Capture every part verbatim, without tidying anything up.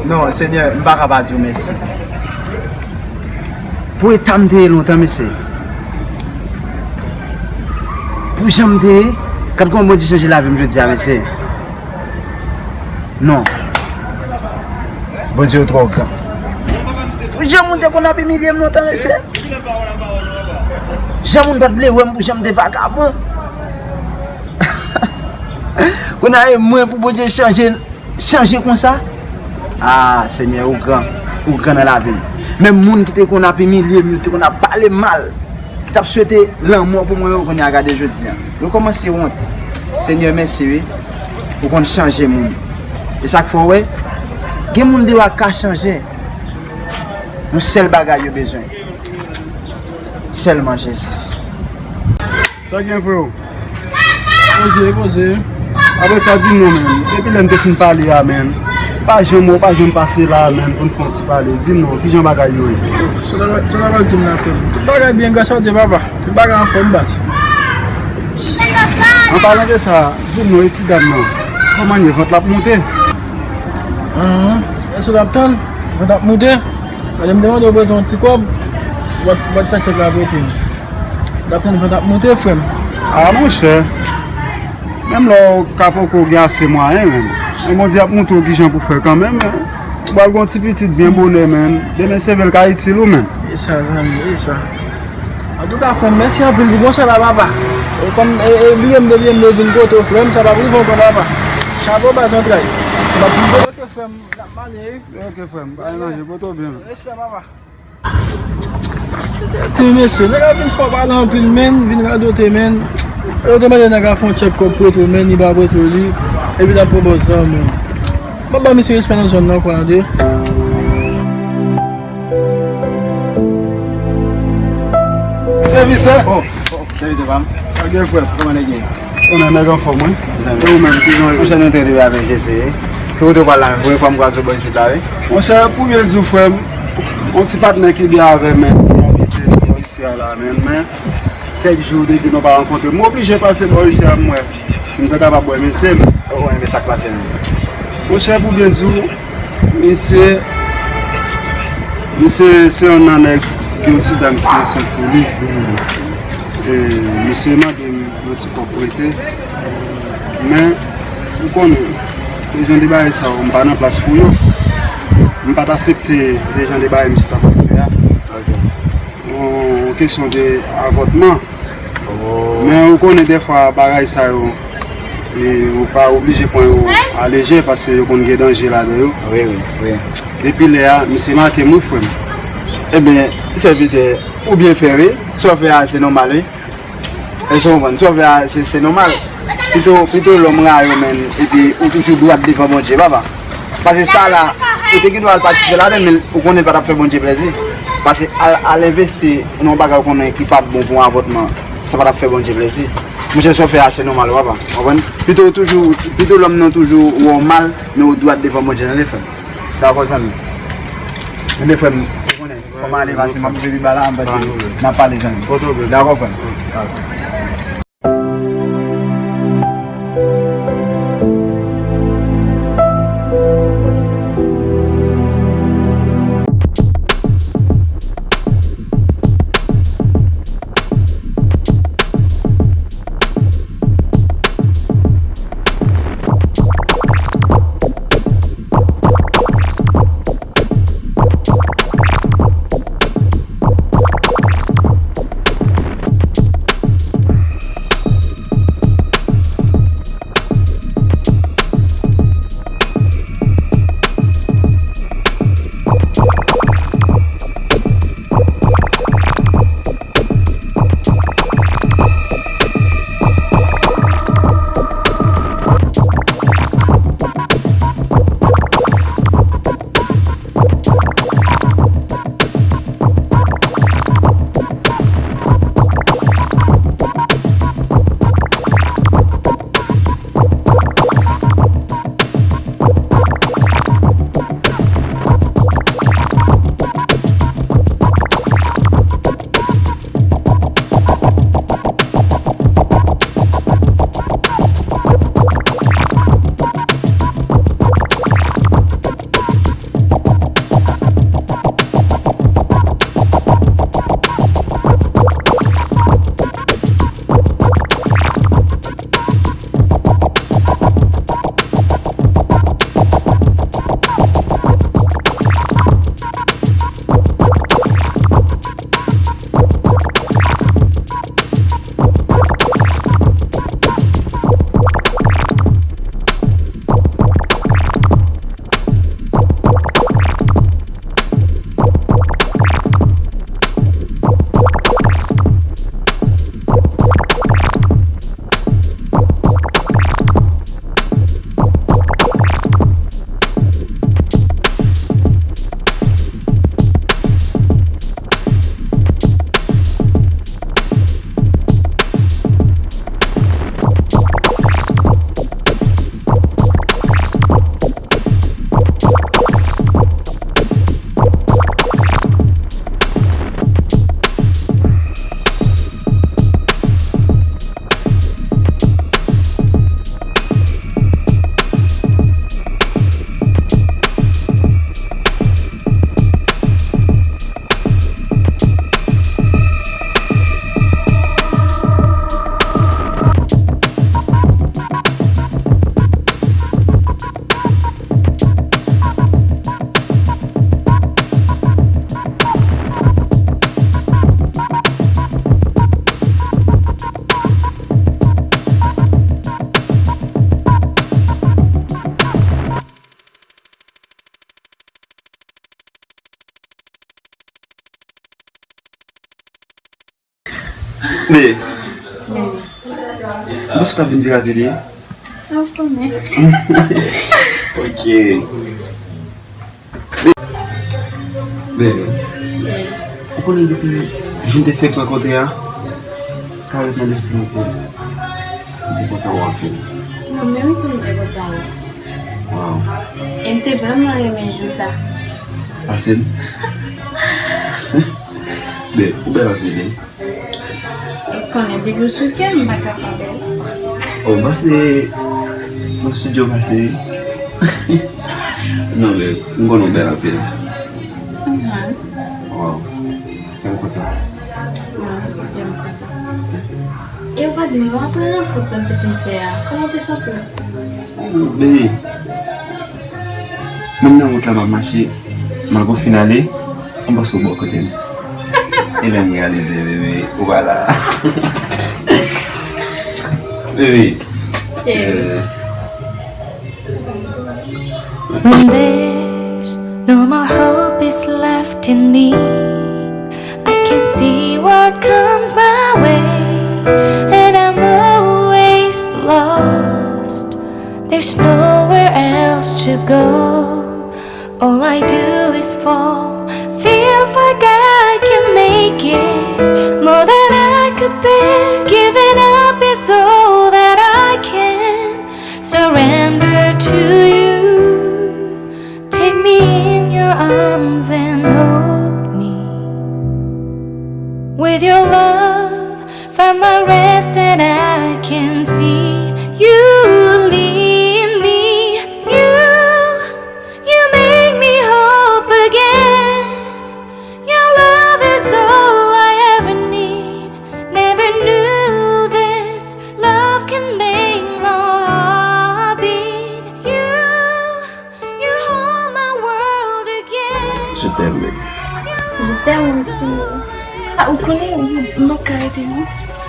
Non, Senyè, m pa ka pa di w mèsi. Pou eta m te ye lontan, mesye. Pou jan m te ye, gad kòman Bondye chanje lavi m jodi a, mesye. Non. Bondye ou twò gran. Pou jan moun te konn ap imilye m lontan, mesye. Jan moun pa t vle wè m pou jan m te vakabon. Kounye a e mwen pou Bondye chanje, chanje konsa. Ah, Senyè, ou gran, ou gran nan lavi m. Menm moun ki te konn ap imilye m, yo te konn ap pale m mal, ki t ap swete lanmò pou mwen yo, kounye a gade jodi a. Yo kòmanse wont. Senyè, mèsi wi. Ou konn chanje moun. E sa k fè w wè, gen moun deyò a ka chanje. Yon sèl bagay yo bezwen. Sèlman Jezi. Sa gen, freo? Poze, poze. Apre sa, di m non, menm. Depi lè n te fin pale a, menm, pa janm wè w pa janm pase la a, menm, pou n fè yon ti pale. Di m non, kijan bagay yo ye? Sa w ta pral di m la, frè m? Tout bagay byen, gras a Dye, papa. Tout bagay anfòm, baz. An palan de sa, di m non, e ti dam nan, kòman l ye, vant l ap moute? Ahn, èske w t ap tann? Vant ap moute? Gade, m te mande w prete yon ti kòb, w ap, w ap fè tchèk la prete m. W t ap tann vant ap moute, frè m. Ah, monchè. Menm lè w ka poko gen ase mwayen, menm. Men Bondye ap montre w kijan pou fè kanmenm, men. Ou pral gen yon ti pitit byen bonè, menm. Demen sèvèl ka itil ou, menm. E sa, zanmi, e sa. Antouka, frè m, mèsi anpil. Li bon sa la, papa. E kòm, e, e bliye m, depi m te vin kote w, frè m, sa p ap rive ankò, papa. Chapo ba zantray. Sa p ap rive. Ok, frè m, n ap pale, wi. Ok, frè m, pa gen anyen, pote w byen. Respè, papa. Ti mesye, nèg la vin fò pale anpil, menn, vin radote, menn. Radote, mande nèg la fè yon tchèk kòb prete, menn, li pa prete li. Epi l ap pran bòs zam, menn. M ap ba misye respè nan zòn nan, kwa, tande. Sèvitè. Oh, oh, sèvitè pa m. Sa gen, frè m? Kòman nèg ye? Konnen nèg anfòm, wi. E ou menm, kijan w ye? Monchè, nou te rive avèk Jezi, wi. Ki kote w pral la menm? Premye fwa m kwaze w bò isit la, wi. Monchè, pou byen di w, frè m, yon ti patnè ki byen avè m, menm, ki abite bò isi a la, menm, men kèk jou depi nou pa rankontre. M oblije pase bò isi a, m wè si m te kapab wè mesye m. Ou konnen sa k pase menm? Monchè, pou byen di w, misye, misye se youn nan nèg ki yon ti dam ki ansent pou li. E misye mande m yon ti kòb prete. Men, ou konnen, de jan de bagay sa yo, m pa nan plas pou yo. M pa t aksepte de jan de bagay misye t ap fè a. Ok. Yon kesyon de avòtman. Oh. Men ou konnen dèfwa bagay sa yo, e, ou pa oblije pran yo alejè, paske yo konn gen danje ladan yo. Wi, wi, wi. Depi lè a, misye make m, wi, frè m. Ebyen, sèvitè, ou byen fè, wi. Sa w fè a, se nòmal, wi. Èske w konprann? Sa w fè a, se, se nòmal. Pito, pito lòm rayi w, menn, epi ou toujou dwat devan Bondye, papa. Paske sa la, ou te gen dwa al patisipe ladan l, men ou konnen l pa t ap fè Bondye plèzi. Paske al, al envesti nan yon bagay ou konnen ki pa t bon pou yon avòtman, sa pa t ap fè Bondye plèzi. Monchè, sa w fè a, se nòmal, papa. W konprann? Pito ou toujou, pito lòm nan toujou wè w mal, men ou dwat devan Bondye, tande, frè m. Dakò, zanmi. Ebyen, frè m, ou konnen, kòman ale pase, m ap vin ba la, m pase, n ap pale, zanmi. Dakò, frè m. Bebe. Bebe. Mwen sot ap vin vire ap ede. Ou konnen. Ok. Bebe. Ou konnen depi jou n te fenk rankontre a, sa ret nan lespri mwen pou ou. M te kontan w anpil. Mwen menm tou m te kontan w. Waw. E m te vrèman renmen jou sa. Pase m. Bebe, ou bèl anpil, wi. Ou konnen depi w sou kè m, m pa ka pa bèl. Oh, m panse nan studio pase wi. Non, men, m konnen w bèl anpil. Mhm. Waw, kè m kontan. Mwen menm tou, kè m kontan. E w pa di m non, apre rankont nou te fin fè a, kòman w te santi w? Oh, bebe. Menm nan wout la m ap mache, malgre w fin ale, m panse w bò kote m. E lè m reyalize, bebe, ou pa la. Bebe. Cheri. Euh, When there's no more hope is left in me, I can see what comes my way, and I'm always lost. There's nowhere else to go. All I do is fall. Feels like I can make it more than I could bear. Giving up is all that I can. Surrender to you. Take me in your arms and hold me. With your love, find my rest and I can see you lead me. You, you make me hope again. Your love is all I ever need. Never knew this love can make my heart beat. You, you hold my world again. Je t'aime, baby. Je t'aime aussi. Ah, ou konnen, m p ap ka rete non.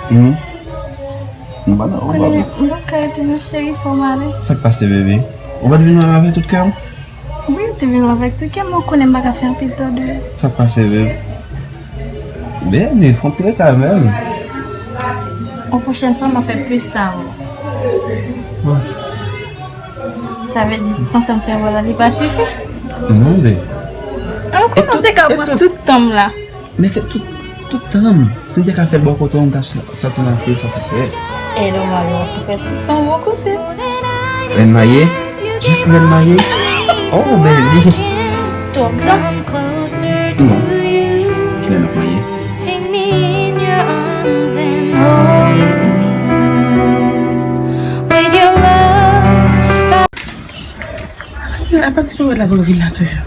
Hmm? Nou pa nan, ou pa Konnen, m p ap ka rete non, cheri, fò m ale. Sa k pase, bebe? Ou pa t vin avè tout kè w? Wi, m te vin avèk tout kè m, ou konnen m pa ka fè anpil tòde. Sa k pase, bebe? Bebe, fè yon ti retay menm. Yon pwochèn fwa, m a fè plis ta ou. Sa vle di, tan sa m fè avè w la, li pa sifi? Non, bebe. An konnen w te ka pran tout tan m la. Men se tout, tout tan m. Si m te ka fè bò kote w, m t ap sa- santi m anpil satisfè. E nòmalman, ou fè tout tan bò kote. Lè n marye, jis lè n marye. Oh, baby. Twòp tan. Non. Lè n ap marye. Take me in your arms and hold me. With your love, Apati pou la pou vin la toujou.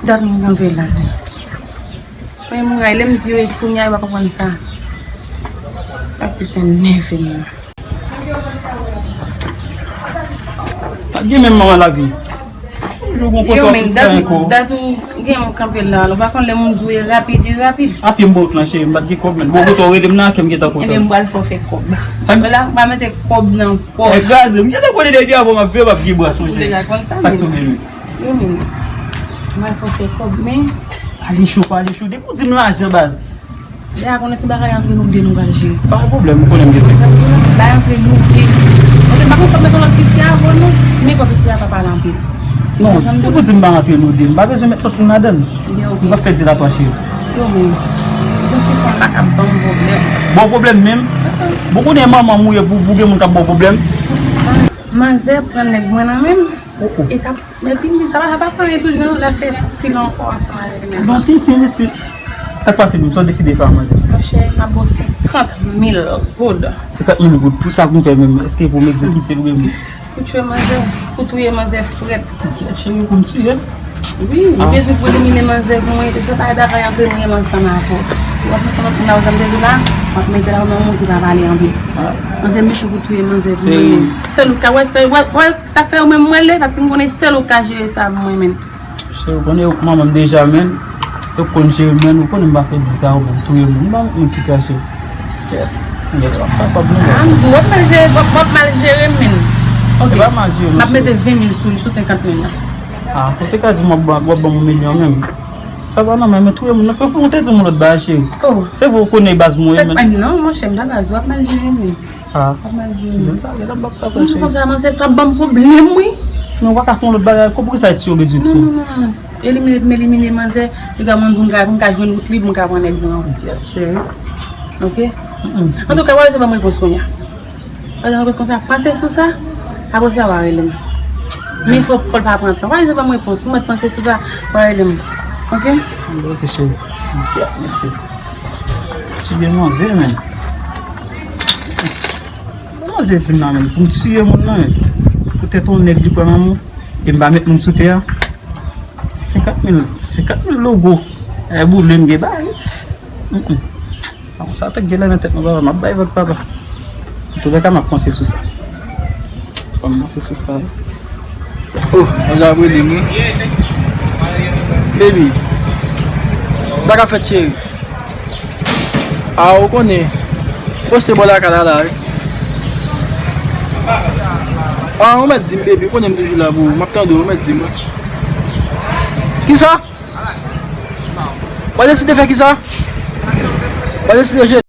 Dat mwen kanpe la. Mwen mwen lè m di yo e kounye a yo pa konprann sa. Apre sa nève m. Pa gen menm manman lavi. Toujou gon Yo kote men ofis dat la ankò. Dat ou gen yon kanpe la. Ou pa konn lè moun di w e rapid, e rapid. Apye m ba w lan cheri, m pa t gen kòb men. Bon, kote w rele m nan, kè m gentan kontan. Ebyen m pral fè w fè kòb. Sa- Mwen la, m pa mete kòb nan pòch. E kraze, m gentan konnen depi avan m ap viv, m ap gen bras, Ou monchè. deja konn sa. Sa k Men tonbe nou? Yo men. Mwen fò fè kòb, men Pale cho, pale cho. Depi w di m lajan, baz. Deja konnen se bagay antre nou de nou pral jere. Pa gen pwoblèm, ou konnen m gen senk. Bay antre nou de. Mwen te pa konn fò mete lòt piti avan non. Men fò piti a pa pale anpil. Non, depi w di m pa antre nou de, m pa bezwen met lòt moun ladan l. Ebyen, ok. M p ap fè dilatwa, cheri. Yo men. Yon ti fanm pa ka ban m pwoblèm. Bon pwoblèm menm. Bon, konnen manman m ou ye pou, pou gen moun k ap ba w pwoblèm. Manzè pran nèg mwen nan men m. Oh, oh. E sa, men pi sa pa, sa pa pran tou jan la fè stil ankò ansanm avèk nèg Bon, la. Titi, mesye. Sa k pase menm, sa w deside fè a, manzè? Monchè, m ap ba w senkant mil goud. Senkant mil goud, pou sa pou m fè menm, èske pou m egzekite l oubyen pou? Pou tchwe manzè, pou touye manzè frèt. Cheri, pou m tiye l. Wi, m bezwen pou elimine manzè pou mwen, se pa bagay antre mwen ansanm avè w. Si w ap met lòt moun la, ou janm te di la, w ap mete la nan moun ki pa pale anpil. Manzè, m bezwen pou touye manzè pou mwen. Sèl ou ka wè, sèl, wè, wè, sa fè ou menm mwen lè, paske m konnen sèl ou ka jere sa pou mwen menm. Cheri, ou konnen manman m deja, men. Yo konn jere m, men. Ou konnen m pa fè di sa, ou pou touye moun. M pa moun sitiyasyon. Yeah. M pa kapab, non. Ah, m di, w ap mal jere, w ap, w ap mal jere m, men. Ok. E pa mal jere, non, M ap mete ven mil sou li, sou senkant mil la. Ah, ou te ka di m w ap ban, w ap ban m yon milyon menm. Sa pa nòmal, men touye moun nan. Kòman w te di m yon lòt bagay, cheri? Oh, Se vre w konnen baz mwen, se men. Pa, non, monchè, m pa baz w ap mal jere, men. Ah, Ap mal jere, di men. m sa, genlè m p ap ka fè, Moun cheri. konsa, manzè, t ap ban m pwoblèm, wi. Men w pa ka fè yon lòt bagay, konpri sa, ti yo bezwen ti. Non, non, non, non. Elimine, m elimine manzè, li ka mande pou m ka, pou m ka jwenn wout li, pou m ka pran nèg mwen. Cheri. Ok? Mm-mm. Antouka, w a rete ban m repons kounye a. W a rete ban m repons konsa, panse sou sa, apre sa, w a rele m. Men fò, fò l pa pran tan. W a rete ban m repons, mwen panse sou sa, w a rele m. Ok? Ok, cheri. Ok, mèsi. Tiye manzè, men. Sa manzè di m la, men. Pou m tiye moun nan, men. Poutèt yon nèg li pran nan mwen. E m pa met moun sou tè a. Senkant mil, senkant mil logo. E boule m gen bagay. Mm-mm. Sa, sa te genlè nan tèt mwen, papa. M ap bay vag, papa. Antoulèka, m ap panse sou sa. Fò m panse sou sa. Oh, mwen ap rele m, wi. Baby, sa k ap fèt, cheri? Ah, ou konnen. Poste bò lakay la, la, wi. Ah, ou mèt di m, baby, ou konnen m toujou la pou ou. M ap tande w, ou mèt di m, wi. Kisa? W a deside fè kisa? W a deside je